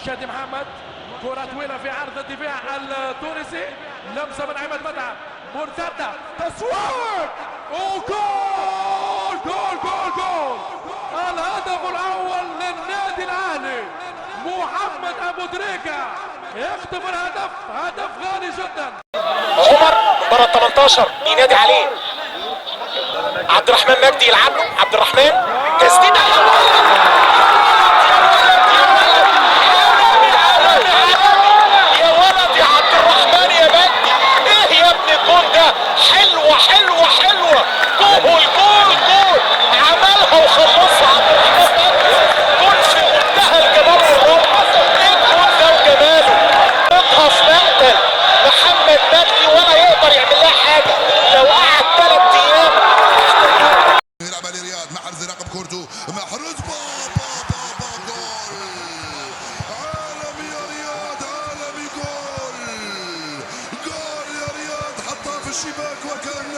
شادي محمد، كرة طويلة في عرض الدفاع التونسي، لمسة من عماد متعب، مرتدة، تصوير، وجول جول جول جول. الهدف الأول للنادي الأهلي، محمد أبو تريكة يخطف الهدف، هدف غالي جدا. عمر بره 18 بينادي عليه عبد الرحمن مجدي، يلعب له عبد الرحمن تسديده، يا ولد يا ولد يا عبد الرحمن يا مجدي، ايه يا ابن الجون ده، حلوة حلوة حلوة، جول جول جول، عملها وخلصها عبد الرحمن مجدي، جول في منتهى الجمال والروعه، ايه الجول ده وجماله، حطها في مقتل محمد مجدي ولا يقدر يعمل لها حاجة لو قعد 3 ايام. يلعب علي رياض، محرز يراقب كورته، محرز با با با با جول عالمي يا رياض، عالمي، جول جول يا رياض، حطها في الشباك وكان